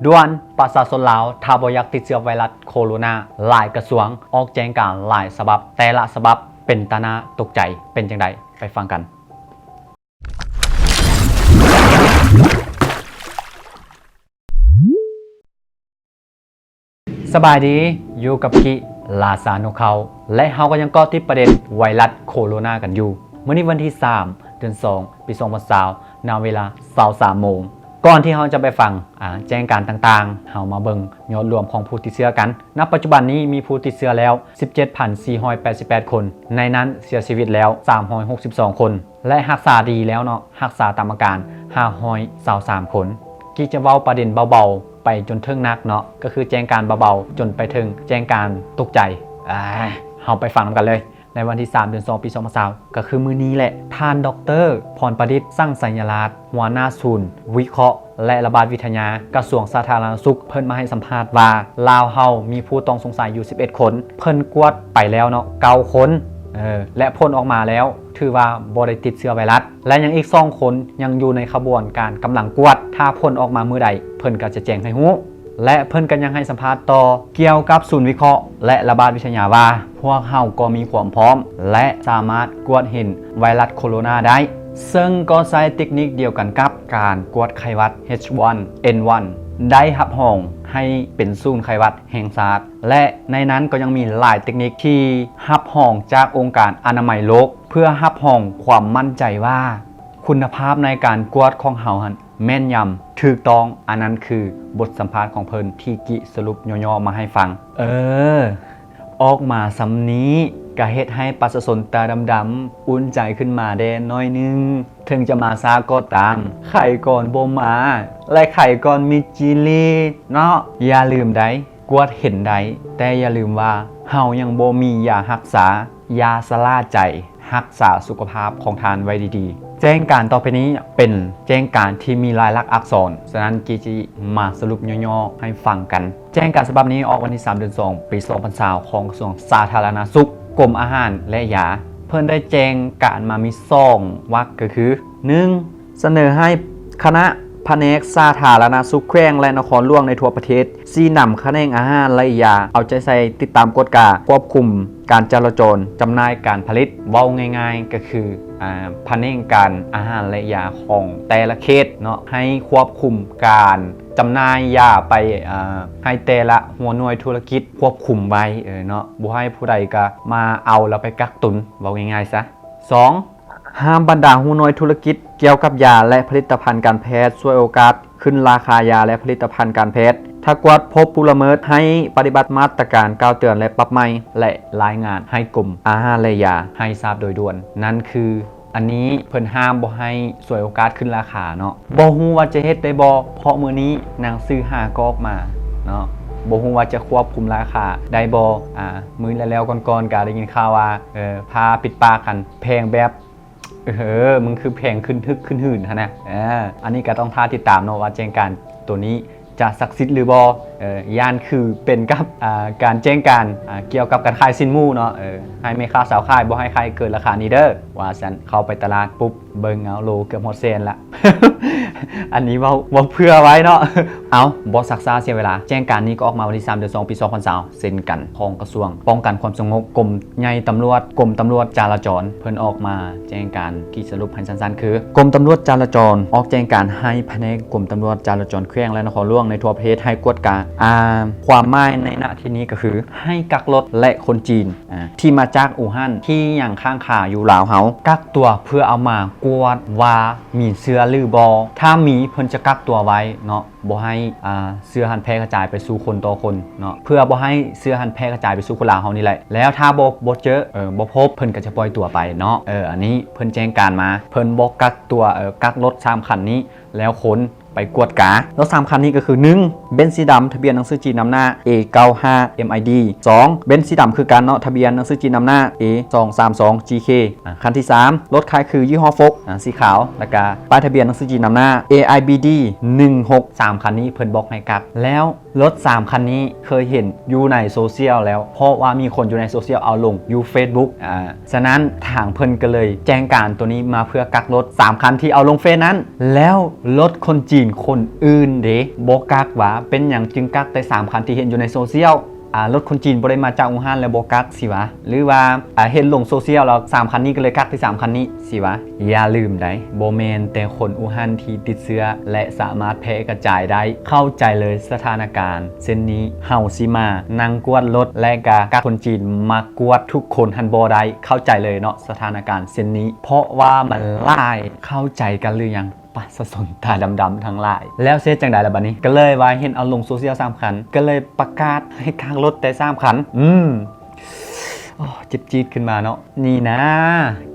ດ່ວນ ປະຊາຊົນລາວ ຖ້າບໍ່ຢາກຕິດເຊື້ອໄວຣັສໂຄໂຣນາ, ຫຼາຍກະຊວງອອກແຈ້ງການຫຼາຍສະບັບ, ແຕ່ລະສະບັບເປັນຕາໜ້າຕົກໃຈ. ເປັນຈັ່ງໃດ? ໄປຟັງກັນ. ສະບາຍດີ, ຢູ່ກັບກິ ລາຊານົກເຂົາ ແລະ ເຮົາກໍຍັງເກາະຕິດປະເດັນໄວຣັສໂຄໂຣນາກັນຢູ່. ມື້ນີ້ວັນທີສາມ ເດືອນສອງ ປີສອງພັນຊາວ ນະເວລາຊາວສາມໂມງ. ກ່ອນທີ່ເຮົາຈະໄປຟັງ ອາ ແຈ້ງການຕ່າງໆ, ເຮົາມາເບິ່ງຍອດລວມຂອງຜູ້ຕິດເຊື້ອກັນ. ນະປັດຈຸບັນນີ້ມີຜູ້ຕິດເຊື້ອແລ້ວ ສິບເຈັດພັນສີ່ຮ້ອຍແປດສິບແປດຄົນ, ໃນນັ້ນເສຍຊີວິດແລ້ວ ສາມຮ້ອຍຫົກສິບສອງຄົນ ແລະ ຮັກສາດີແລ້ວເນາະ, ຮັກສາຕາມອາການ ຫ້າຮ້ອຍຊາວສາມຄົນ. ກິຈະເວົ້າປະເດັນເບົາໆ ໄປຈົນເຖິງໜັກເນາະ, ກໍຄືແຈ້ງການເບົາໆ ຈົນໄປເຖິງແຈ້ງການຕົກໃຈ. ອາ ເຮົາໄປຟັງນຳກັນເລີຍ. ໃນວັນທີສາມ ເດືອນສອງ ປີສອງພັນຊາວ ກໍຄືມື້ນີ້ແຫຼະ, ທ່ານ ດອກເຕີ ພອນປະດິດ ສັງໄຊຍະລາດ ຫົວໜ້າສູນວິເຄາະ ແລະ ລະບາດວິທະຍາ ກະຊວງສາທາລະນະສຸກ ເພິ່ນມາໃຫ້ສຳພາດວ່າ ລາວເຮົາມີຜູ້ຕ້ອງສົງໄສຢູ່ສິບເອັດຄົນ, ເພິ່ນກວດໄປແລ້ວເນາະ ເກົ້າຄົນ ເອີ ແລະ ຜົນອອກມາແລ້ວ ຖືວ່າບໍ່ໄດ້ຕິດເຊື້ອໄວຣັສ ແລະ ຍັງອີກສອງຄົນຍັງຢູ່ໃນຂະບວນການກຳລັງກວດ, ຖ້າຜົນອອກມາມື້ໃດ ເພິ່ນກໍຈະແຈ້ງໃຫ້ຮູ້. ແລະ ເພິ່ນກໍຍັງໃຫ້ສຳພາດຕໍ່ກ່ຽວກັບສູນວິເຄາະ ແລະ ລະບາດວິທະຍາວ່າ ພວກເຮົາກໍມີຄວາມພ້ອມ ແລະ ສາມາດກວດເຫັນໄວຣັສໂຄໂຣນາໄດ້, ເຊິ່ງກໍໃຊ້ເຕັກນິກດຽວກັນກັບການກວດໄຂ້ຫວັດ ເອດ ເອັດ ໄດ້ຮັບຮອງໃຫ້ເປັນສູນໄຂ້ຫວັດແຫ່ງຊາດ ແລະ ໃນນັ້ນກໍຍັງມີຫຼາຍເຕັກນິກທີ່ຮັບຮອງຈາກອົງການອະນາໄມໂລກ ເພື່ອຮັບຮອງຄວາມໝັ້ນໃຈວ່າ ຄຸນນະພາບໃນການກວດຂອງເຮົາຫັ້ນ ແມ່ນຍຳ, ຖືກຕ້ອງ, ອັນນັ້ນຄືບົດສຳພາດຂອງເພິ່ນທີ່ກິສະຫຼຸບຫຍໍ້ໆມາໃຫ້ຟັງ. ເອີ ອອກມາສ່ຳນີ້ກະເຮັດໃຫ້ປະຊາຊົນຕາດຳໆອຸ່ນໃຈຂຶ້ນມາແດ່ໜ້ອຍໜຶ່ງ, ເຖິງຈະມາຊ້າກໍຕາມ, ໄຂ້ກ່ອນບໍ່ມາ ແລະ ໄຂ້ກ່ອນມິດຈີ່ຫຼີເນາະ. ຢ່າລືມໃດ໋, ກວດເຫັນໄດ້, ແຕ່ຢ່າລືມວ່າເຮົາຍັງບໍ່ມີຢາຮັກສາ. ຢ່າຊະລ່າໃຈ, ຮັກສາສຸຂະພາບຂອງທ່ານໄວ້ດີໆ. ແຈ້ງການຕໍ່ໄປນີ້ເປັນແຈ້ງການທີ່ມີລາຍລັກອັກສອນ, ສະນັ້ນ ກິຈະມາສະຫຼຸບຫຍໍ້ໆໃຫ້ຟັງກັນ. ແຈ້ງການສະບັບນີ້ອອກວັນທີສາມ ເດືອນສອງ ປີສອງພັນຊາວ ຂອງກະຊວງສາທາລະນະສຸກ, ກົມອາຫານ ແລະ ຢາ. ເພິ່ນໄດ້ແຈ້ງການມາມີສອງວັກ ກໍຄື ໜຶ່ງ ສະເໜີໃຫ້ຄະນະພະແນກສາທາລະນະສຸກແຂວງ ແລະ ນະຄອນຫຼວງໃນທົ່ວປະເທດ ຊີ້ນຳຂະແໜງອາຫານ ແລະ ຢາ ເອົາໃຈໃສ່ຕິດຕາມກວດກາ, ຄວບຄຸມການຈະລາຈອນ, ຈຳໜ່າຍ, ການຜະລິດ. ເວົ້າງ່າຍໆ ກໍຄື ອາ ພະແນກການອາຫານ ແລະ ຢາຂອງແຕ່ລະເຂດເນາະ, ໃຫ້ຄວບຄຸມການຈຳໜ່າຍຢາໄປ ອາ ໃຫ້ແຕ່ລະຫົວໜ່ວຍທຸລະກິດຄວບຄຸມໄວ້ ເອີ ເນາະ, ບໍ່ໃຫ້ຜູ້ໃດກະມາເອົາແລ້ວໄປກັກຕຸນ, ເວົ້າງ່າຍໆຊະ. ສອງ ຫ້າມບັນດາຫົວໜ່ວຍທຸລະກິດກ່ຽວກັບຢາ ແລະ ຜະລິດຕະພັນການແພດ ສວຍໂອກາດຂຶ້ນລາຄາຢາ ແລະ ຜະລິດຕະພັນການແພດ. ຖ້າກວດພົບຜູ້ລະເມີດ ໃຫ້ປະຕິບັດມາດຕະການກ່າວເຕືອນ ແລະ ປັບໃໝ ແລະ ລາຍງານໃຫ້ກົມອາຫານ ແລະ ຢາໃຫ້ຊາບໂດຍດ່ວນ. ນັ້ນຄື ອັນນີ້ເພິ່ນຫ້າມບໍ່ໃຫ້ສວຍໂອກາດຂຶ້ນລາຄາເນາະ. ບໍ່ຮູ້ວ່າຈະເຮັດໄດ້ບໍ່, ເພາະມື້ນີ້ໜັງສືຫາກໍອອກມາເນາະ. ບໍ່ຮູ້ວ່າຈະຄວບຄຸມລາຄາໄດ້ບໍ່? ອາ ມື້ແລ້ວໆກ່ອນໆ ກະໄດ້ຍິນຂ່າວວ່າ ເອີ ພາປິດປາກຫັ້ນ ແພງແບບ ເອີ ມັນຄືແພງຂຶ້ນຮຶກຂຶ້ນຫືນຫັ້ນນະ. ເອີ ອັນນີ້ກໍຕ້ອງຖ້າຕິດຕາມເນາະ ວ່າແຈ້ງການໂຕນີ້ຈະສັກສິດຫຼືບໍ່. ເອີ ຢ້ານຄືເປັນກັບ ອາ ການແຈ້ງການ ອາ ກ່ຽວກັບການຂາຍຊີ້ນໝູເນາະ. ເອີ ໃຫ້ແມ່ຄ້າສາວຂາຍ ບໍ່ໃຫ້ຂາຍເກີນລາຄານີ້ເດີ ວ່າຊັ້ນ. ເຂົ້າໄປຕະຫຼາດປຸບ ເບິ່ງເອົາ ໂລເກືອບຮອດແສນລະ. ອັນນີ້ເວົ້າ ເວົ້າເຜື່ອໄວ້ເນາະ. ເອົາ ບໍ່ຊັກຊ້າເສຍເວລາ, ແຈ້ງການນີ້ກໍອອກມາວັນທີສາມ ເດືອນສອງ ປີສອງພັນຊາວ ເຊັ່ນກັນ ຂອງກະຊວງປ້ອງກັນຄວາມສະຫງົບ, ກົມໃຫຍ່ຕຳຫຼວດ, ກົມຕຳຫຼວດຈະລາຈອນ ເພິ່ນອອກມາແຈ້ງການ ກິສະຫຼຸບໃຫ້ສັ້ນໆ ຄື ກົມຕຳຫຼວດຈະລາຈອນອອກແຈ້ງການໃຫ້ພະແນກກົມຕຳຫຼວດຈະລາຈອນແຂວງ ແລະ ນະຄອນຫຼວງໃນທົ່ວປະເທດໃຫ້ກວດກາ. ອາ ຄວາມໝາຍໃນນະທີ່ນີ້ກໍຄື ໃຫ້ກັກລົດ ແລະ ຄົນຈີນ ອາ ທີ່ມາຈາກອູ່ຮັນ ທີ່ຍັງຄ້າງຄາຢູ່ລາວເຮົາ ກັກຕົວເພື່ອເອົາມາກວດວ່າມີເຊື້ອຫຼືບໍ່. ຖ້າມີ ເພິ່ນຈະກັກຕົວໄວ້ເນາະ, ບໍ່ໃຫ້ ອາ ເຊື້ອຫັ້ນແຜ່ກະຈາຍໄປສູ່ຄົນຕໍ່ຄົນເນາະ, ເພື່ອບໍ່ໃຫ້ເຊື້ອຫັ້ນແຜ່ກະຈາຍໄປສູ່ຄົນລາວເຮົານີ້ແຫຼະ. ແລ້ວຖ້າບໍ່ ບໍ່ເຈີ ເອີ ບໍ່ພົບ ເພິ່ນກໍຈະປ່ອຍຕົວໄປເນາະ. ເອີ ອັນນີ້ເພິ່ນແຈ້ງການມາ, ເພິ່ນບໍ່ກັກຕົວ ເອີ ກັກລົດສາມຄັນນີ້ ແລ້ວຄົນ ໄປກວດກາ. ລົດສາມຄັນນີ້ກໍຄື ໜຶ່ງ ເບັນສີດຳ ທະບຽນໜັງສືຈີນນຳໜ້າ ເອ ເກົ້າຫ້າ ເອັມ ໄອ ດີ. ສອງ ເບັນສີດຳຄືກັນເນາະ ທະບຽນໜັງສືຈີນນຳໜ້າ ເອ ສອງສາມສອງ ຈີ ເຄ. ອາ ຄັນທີສາມ ລົດຄ້າຍຄືຍີ່ຫໍ້ ຟົກ ອາ ສີຂາວ ແລ້ວກະປ້າຍທະບຽນໜັງສືຈີນນຳໜ້າ ເອ ໄອ ບີ ດີ ໜຶ່ງຫົກ. ສາມຄັນນີ້ເພິ່ນບອກໃຫ້ກັກ. ແລ້ວລົດສາມຄັນນີ້ເຄີຍເຫັນຢູ່ໃນໂຊຊຽວແລ້ວ ເພາະວ່າມີຄົນຢູ່ໃນໂຊຊຽວເອົາລົງຢູ່ເຟສບຸກ ອາ ສະນັ້ນທາງເພິ່ນກໍເລີຍແຈ້ງການໂຕນີ້ມາເພື່ອກັກລົດສາມຄັນທີ່ເອົາລົງເຟສນັ້ນ. ແລ້ວລົດຄົນຈີ ຈີນຄົນອື່ນເດ້ ບໍ່ກັກຫວາ? ເປັນຫຍັງຈຶ່ງກັກແຕ່ສາມຄັນທີ່ເຫັນຢູ່ໃນໂຊຊຽວ? ອາ ລົດຄົນຈີນບໍ່ໄດ້ມາຈາກອູ່ຮານແລ້ວບໍ່ກັກຊິຫວາ? ຫຼືວ່າ ອາ ເຫັນລົງໂຊຊຽວແລ້ວສາມຄັນນີ້ ກໍເລີຍກັກທີ່ສາມຄັນນີ້ຊິຫວາ? ຢ່າລືມໃດ໋ ບໍ່ແມ່ນແຕ່ຄົນອູ່ຮານທີ່ຕິດເຊື້ອ ແລະ ສາມາດແຜ່ກະຈາຍໄດ້. ເຂົ້າໃຈເລີຍສະຖານະການເຊັ່ນນີ້. ເຮົາຊິມານັ່ງກວດລົດ ແລະ ກະກັກຄົນຈີນມາກວດທຸກຄົນຫັ້ນບໍ່ໄດ້. ເຂົ້າໃຈເລີຍເນາະ ສະຖານະການເຊັ່ນນີ້ ເພາະວ່າມັນຫຼາຍ. ເຂົ້າໃຈກັນຫຼືຍັງ? ປະຊາຊົນຕາດຳໆທັງຫຼາຍ. ແລ້ວຊິເຮັດຈັ່ງໃດລະບາດນີ້? ກໍເລີຍວ່າເຫັນເອົາລົງໂຊຊຽວສາມຄັນ ກໍເລີຍປະກາດໃຫ້ກັກລົດແຕ່ສາມຄັນ. ອືມ ໂອ້ ເຈັບຈີດຂຶ້ນມາເນາະ. ນີ້ນາ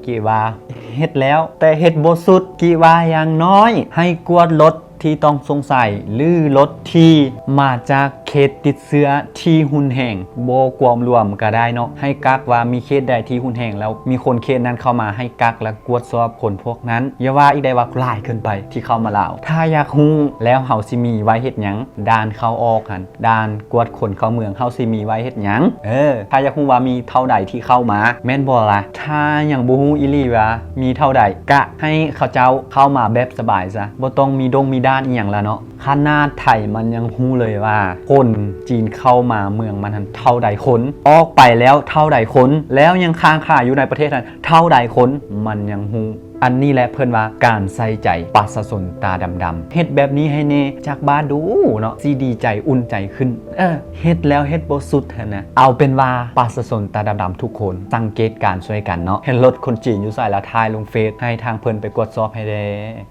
ເກວ່າເຮັດແລ້ວ ແຕ່ເຮັດບໍ່ສຸດ. ເກວ່າຢ່າງໜ້ອຍໃຫ້ກວດລົດທີ່ຕ້ອງສົງໄສ ຫຼື ລົດທີ່ມາຈາກເຂດຕິດເຊື້ອທີ່ຮຸນແຮງ ບໍ່ກວມລວມກໍໄດ້ເນາະ. ໃຫ້ກັກວ່າມີເຂດໃດທີ່ຮຸນແຮງ ແລ້ວມີຄົນເຂດນັ້ນເຂົ້າມາ ໃຫ້ກັກ ແລະ ກວດສອບຄົນພວກນັ້ນ. ຢ່າວ່າອີກໄດ້ວ່າຫຼາຍເກີນໄປທີ່ເຂົ້າມາລາວ. ຖ້າຢາກຮູ້ແລ້ວເຮົາຊິມີໄວ້ເຮັດຫຍັງ? ດ່ານເຂົ້າອອກຫັ້ນ ດ່ານກວດຄົນເຂົ້າເມືອງ ເຮົາຊິມີໄວ້ເຮັດຫຍັງ? ເອີ ຖ້າຢາກຮູ້ວ່າມີເທົ່າໃດທີ່ເຂົ້າມາ ແມ່ນບໍ່ລະ? ຖ້າຍັງບໍ່ຮູ້ອີ່ຫຼີວ່າມີເທົ່າໃດ ກະໃຫ້ເຂົາເຈົ້າເຂົ້າມາແບບສະບາຍຊະ ບໍ່ຕ້ອງມີດົງມີດ່ານອີ່ຫຍັງລະເນາະ. ຂະໜາດໄທມັນຍັງຮູ້ເລີຍວ່າ ຄົນຈີນເຂົ້າມາເມືອງມັນຫັ້ນເທົ່າໃດຄົນ, ອອກໄປແລ້ວເທົ່າໃດຄົນ, ແລ້ວຍັງຄ້າງຄາຢູ່ໃນປະເທດຫັ້ນເທົ່າໃດຄົນ, ມັນຍັງຮູ້. ອັນນີ້ແຫຼະເພິ່ນວ່າການໃສ່ໃຈປະຊາຊົນຕາດຳໆ. ເຮັດແບບນີ້ໃຫ້ແດ່ຈັກບາດດູເນາະ, ຊິດີໃຈອຸ່ນໃຈຂຶ້ນ. ເອີ ເຮັດແລ້ວເຮັດບໍ່ສຸດຫັ້ນນະ. ເອົາເປັນວ່າປະຊາຊົນຕາດຳໆທຸກຄົນສັງເກດການຊ່ວຍກັນເນາະ. ເຫັນລົດຄົນຈີນຢູ່ໃສລະ ຖ່າຍລົງເຟສໃຫ້ທາງເພິ່ນໄປກວດສອບໃຫ້ແດ່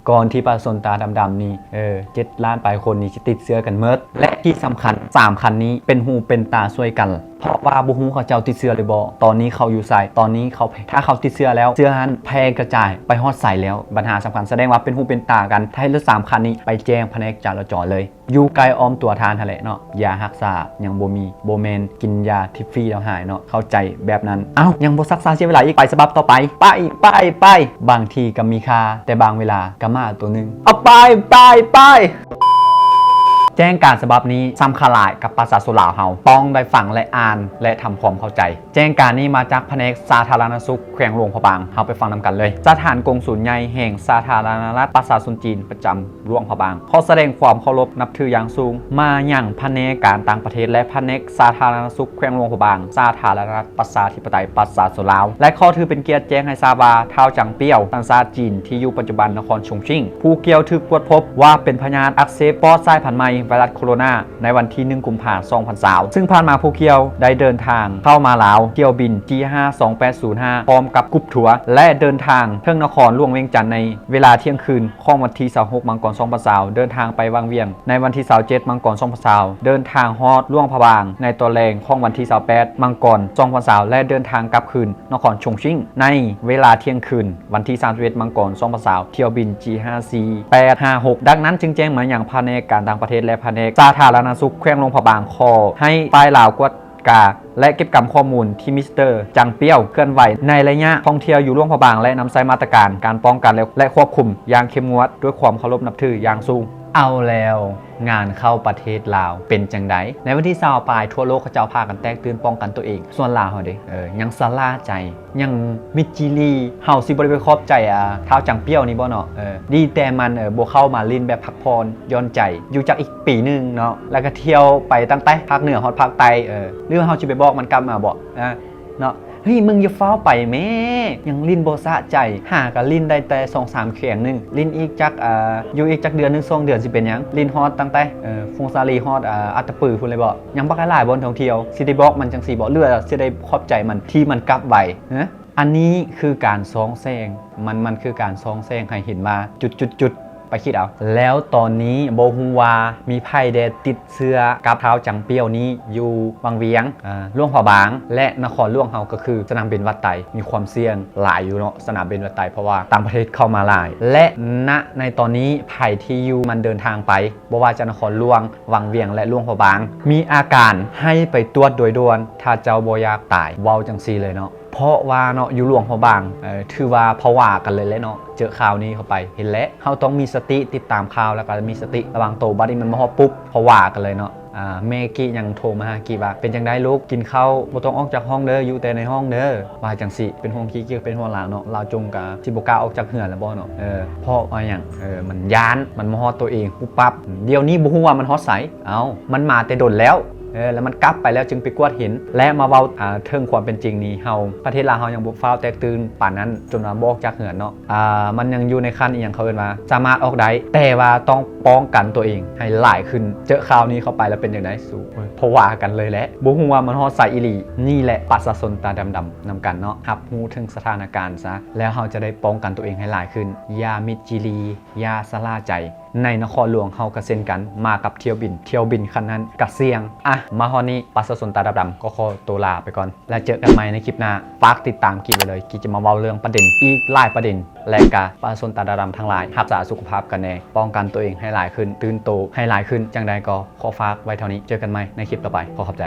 ກ່ອນທີ່ປະຊາຊົນຕາດຳໆນີ້ ເອີ ເຈັດລ້ານປາຍຄົນນີ້ຊິຕິດເຊື້ອກັນໝົດ. ແລະທີ່ສຳຄັນ ສາມຄັນນີ້ເປັນຫູເປັນຕາຊ່ວຍກັນ ເພາະວ່າບໍ່ຮູ້ເຂົາເຈົ້າຕິດເຊື້ອຫຼືບໍ່, ຕອນນີ້ເຂົາຢູ່ໃສ, ຕອນນີ້ເຂົາ ຖ້າເຂົາຕິດເຊື້ອແລ້ວ ເຊື້ອຫັ້ນແຜ່ກະຈາຍໄປຮອດໃສແລ້ວ? ບັນຫາສຳຄັນ ສະແດງວ່າເປັນຫູເປັນຕາກັນ. ໃຫ້ລົດສາມຄັນນີ້ໄປແຈ້ງພະແນກຈະລາຈອນເລີຍ. ຢູ່ໃກ້ອ້ອມຕົວທ່ານຫັ້ນແຫຼະເນາະ. ຢາຮັກສາຍັງບໍ່ມີ, ບໍ່ແມ່ນກິນຢາທິບຟຣີແລ້ວຫາຍເນາະ, ເຂົ້າໃຈແບບນັ້ນ. ເອົ້າ ຍັງບໍ່ຊັກຊ້າເສຍເວລາອີກ, ໄປສະບັບຕໍ່ໄປ. ໄປ ໄປ ໄປ. ບາງທີກໍມີຄ່າ, ແຕ່ບາງເວລາກໍໝາຕົວໜຶ່ງ. ເອົາໄປ ໄປ ໄປ. ແຈ້ງການສະບັບນີ້ສຳຄັນຫຼາຍກັບປະຊາຊົນລາວເຮົາ, ຕ້ອງໄດ້ຟັງ ແລະ ອ່ານ ແລະ ທຳຄວາມເຂົ້າໃຈ. ແຈ້ງການນີ້ມາຈາກພະແນກສາທາລະນະສຸກແຂວງຫຼວງພະບາງ. ເຮົາໄປຟັງນຳກັນເລີຍ. ສະຖານກົງສູນໃຫຍ່ແຫ່ງສາທາລະນະລັດປະຊາຊົນຈີນປະຈຳຫຼວງພະບາງ ຂໍສະແດງຄວາມເຄົາລົບນັບຖືຢ່າງສູງມາຍັງພະແນກການຕ່າງປະເທດ ແລະ ພະແນກສາທາລະນະສຸກແຂວງຫຼວງພະບາງ ສາທາລະນະລັດປະຊາທິປະໄຕປະຊາຊົນລາວ ແລະ ຂໍຖືເປັນກຽດແຈ້ງໃຫ້ຊາບວ່າ ທ້າວ ຈາງ ປຽວ ສັນຊາດຈີນ ທີ່ຢູ່ປັດຈຸບັນນະຄອນຊົງຊິງ ຜູ້ກ່ຽວຖືກກວດພົບວ່າເປັນພະຍາດອັກເສບປອດສາຍພັນໃໝ່ໄວຣັສໂຄໂຣນາ ໃນວັນທີໜຶ່ງ ກຸມພາ ສອງພັນຊາວ ຊຶ່ງຜ່ານມາຜູ້ກ່ຽວໄດ້ເດີນທາງເຂົ້າມາລາວ ຖ້ຽວບິນ ຈີ ຫ້າສອງແປດສູນຫ້າ ພ້ອມກັບກຸ່ມທົວ ແລະ ເດີນທາງເຖິງນະຄອນຫຼວງວຽງຈັນໃນເວລາທ່ຽງຄືນຂອງວັນທີຊາວຫົກ ມັງກອນ ສອງພັນຊາວ ເດີນທາງໄປວັງວຽງໃນວັນທີຊາວເຈັດ ມັງກອນ ສອງພັນຊາວ ເດີນທາງຮອດຫຼວງພະບາງໃນຕອນແລງຂອງວັນທີຊາວແປດ ມັງກອນ ສອງພັນຊາວ ແລະ ເດີນທາງກັບຄືນນະຄອນຊົງຊິງໃນເວລາທ່ຽງຄືນ ວັນທີສາມສິບເອັດ ມັງກອນ ສອງພັນຊາວ ຖ້ຽວບິນ ຈີ ຫ້າສີ່ແປດຫ້າຫົກ ດັ່ງນັ້ນຈຶ່ງແຈ້ງມາຍັງພະແນກການຕ່າງປະເທດ ແລະ ພະແນກສາທາລະນະສຸກແຂວງຫຼວງພະບາງ ຂໍໃຫ້ຝ່າຍລາວກວດກາ ແລະ ເກັບກຳຂໍ້ມູນທີ່ມິສເຕີ ຈາງ ປຽວ ເຄື່ອນໄຫວໃນໄລຍະທ່ອງທ່ຽວຢູ່ຫຼວງພະບາງ ແລະ ນຳໃຊ້ມາດຕະການການປ້ອງກັນ ແລະ ແລະ ຄວບຄຸມຢ່າງເຂັ້ມງວດ ດ້ວຍຄວາມເຄົາລົບນັບຖືຢ່າງສູງ. ເອົາແລ້ວ ງານເຂົ້າປະເທດລາວເປັນຈັ່ງໃດ? ໃນວັນທີຊາວປາຍ ທົ່ວໂລກເຂົາເຈົ້າພາກັນແຕກຕື່ນປ້ອງກັນຕົວເອງ, ສ່ວນລາວເຮົາເດ ເອີ ຍັງຊະລ່າໃຈ ຍັງມິດຈີລີ ເຮົາຊິບໍ່ໄດ້ໄປຂອບໃຈ ອາ ທ້າວ ຈາງ ປຽວ ນີ້ບໍ່ເນາະ? ເອີ ດີແຕ່ມັນ ເອີ ບໍ່ເຂົ້າມາຫຼິ້ນແບບພັກຜ່ອນຢ່ອນໃຈ ຢູ່ຈັກອີກປີໜຶ່ງເນາະ ແລ້ວກໍທ່ຽວໄປຕັ້ງແຕ່ພາກເໜືອຮອດພາກໃຕ້ ເອີ ຫຼືວ່າເຮົາຊິໄປບອກມັນກັບມາບໍ່ ອາ ເນາະ? ເຮີ້ຍ ມຶງຢ່າຟ້າວໄປແມ້ ຍັງຫຼິ້ນບໍ່ສະໃຈ ຫາກໍຫຼິ້ນໄດ້ແຕ່ສອງສາມແຂວງໜຶ່ງ ຫຼິ້ນອີກຈັກ ອາ ຢູ່ອີກຈັກເດືອນໜຶ່ງສອງເດືອນຊິເປັນຫຍັງ? ຫຼິ້ນຮອດຕັ້ງແຕ່ ເອີ ຜົ້ງສາລີ ຮອດ ອາ ອັດຕະປືພຸ້ນເລີຍບໍ່? ຍັງບັກຫຼາຍບ່ອນທ່ອງທ່ຽວ ຊິໄດ້ບອກມັນຈັ່ງຊີ້ບໍ່ ຫຼືວ່າຊິໄດ້ຂອບໃຈມັນທີ່ມັນກັບໄວ? ຮະ ອັນນີ້ຄືການສ່ອງແສງ ມັນ ມັນຄືການສ່ອງແສງໃຫ້ເຫັນວ່າ ຈຸດໆໆ ໄປຄິດເອົາ. ແລ້ວຕອນນີ້ບໍ່ຮູ້ວ່າມີໃຜແດ່ຕິດເຊື້ອກັບທ້າວ ຈາງ ປຽວ ນີ້ຢູ່ວັງວຽງ, ອາ ຫຼວງພະບາງ ແລະ ນະຄອນຫຼວງເຮົາກໍຄືສະໜາມບິນວັດໄຕ ມີຄວາມສ່ຽງຫຼາຍຢູ່ເນາະ ສະໜາມບິນວັດໄຕ ເພາະວ່າຕ່າງປະເທດເຂົ້າມາຫຼາຍ ແລະ ນະ ໃນຕອນນີ້ໃຜທີ່ຢູ່ມັນເດີນທາງໄປ ບໍ່ວ່າຈະນະຄອນຫຼວງ, ວັງວຽງ ແລະ ຫຼວງພະບາງ ມີອາການໃຫ້ໄປກວດໂດຍດ່ວນ ຖ້າເຈົ້າບໍ່ຢາກຕາຍ ເວົ້າຈັ່ງຊີ້ເລີຍເນາະ. ເພາະວ່າເນາະ ຢູ່ຫຼວງພະບາງ ເອີ ຖືວ່າພະວາກັນເລີຍແຫຼະເນາະ ເຈີຂ່າວນີ້ເຂົ້າໄປ ເຫັນແຫຼະ ເຮົາຕ້ອງມີສະຕິຕິດຕາມຂ່າວ ແລ້ວກໍມີສະຕິລະວັງໂຕ ບັດນີ້ມັນມາຮອດປຸບ ພະວາກັນເລີຍເນາະ. ອ່າ ແມ່ກີ້ຍັງໂທມາຫາກີ້ວ່າ ເປັນຈັ່ງໃດລູກ ກິນເຂົ້າ ບໍ່ຕ້ອງອອກຈາກຫ້ອງເດີ ຢູ່ແຕ່ໃນຫ້ອງເດີ ວ່າຈັ່ງຊີ້. ເປັນຫ່ວງກີ້ ກີ້ກໍເປັນຫ່ວງຫຼານເນາະ ລາວຈົ່ງກະຊິບໍ່ກ້າອອກຈາກເຮືອນແລ້ວບໍ່ເນາະ. ເອີ ເພາະວ່າຫຍັງ? ເອີ ມັນຢ້ານ ມັນມາຮອດໂຕເອງປຸບປັບ. ດຽວນີ້ບໍ່ຮູ້ວ່າມັນຮອດໃສ. ເອົ້າ ມັນມາແຕ່ດົນແລ້ວ ເອີ ແລ້ວມັນກັບໄປແລ້ວຈຶ່ງໄປກວດເຫັນ ແລະ ມາເວົ້າ ອ່າ ເຖິງຄວາມເປັນຈິງນີ້ ເຮົາ ປະເທດລາວເຮົາຍັງບໍ່ຟ້າວແຕກຕື່ນປານນັ້ນ ຈົນວ່າບໍ່ອອກຈາກເຮືອນເນາະ. ອ່າ ມັນຍັງຢູ່ໃນຂັ້ນອີ່ຫຍັງ ເຂົາເອີ້ນວ່າສາມາດອອກໄດ້ ແຕ່ວ່າຕ້ອງປ້ອງກັນຕົວເອງໃຫ້ຫຼາຍຂຶ້ນ. ເຈີຂ່າວນີ້ເຂົ້າໄປແລ້ວເປັນຈັ່ງໃດ? ສູ ເອີ ພາວະກັນເລີຍແຫຼະ ບໍ່ຮູ້ວ່າມັນຮອດໃສອີ່ຫຼີ. ນີ້ແຫຼະປະຊາຊົນຕາດຳໆນຳກັນເນາະ ຮັບຮູ້ເຖິງສະຖານະການຊະ ແລ້ວເຮົາຈະໄດ້ປ້ອງກັນຕົວເອງໃຫ້ຫຼາຍຂຶ້ນ. ຢ່າມິດຈີລີ ຢ່າຊະລ່າໃຈ. ໃນນະຄອນຫຼວງເຮົາກໍເຊັ່ນກັນ ມາກັບຖ້ຽວບິນ ຖ້ຽວບິນຄັນນັ້ນກໍສ່ຽງ. ອ່ະ ມາຮອດນີ້ປະຊາຊົນຕາດຳໆກໍຂໍໂຕລາໄປກ່ອນ ແລ້ວເຈີກັນໃໝ່ໃນຄລິບໜ້າ. ຝາກຕິດຕາມກີ້ໄວ້ເລີຍ ກີ້ຈະມາເວົ້າເລື່ອງປະເດັນອີກຫຼາຍປະເດັນ ແລະ ກະປະຊາຊົນຕາດຳໆທັງຫຼາຍ ຮັກສາສຸຂະພາບກັນແດ່ ປ້ອງກັນຕົວເອງໃຫ້ຫຼາຍຂຶ້ນ ຕື່ນໂຕໃຫ້ຫຼາຍຂຶ້ນ. ຈັ່ງໃດກໍຂໍຝາກໄວ້ເທົ່ານີ້ ເຈີກັນໃໝ່ໃນຄລິບຕໍ່ໄປ ຂໍຂອບໃຈ.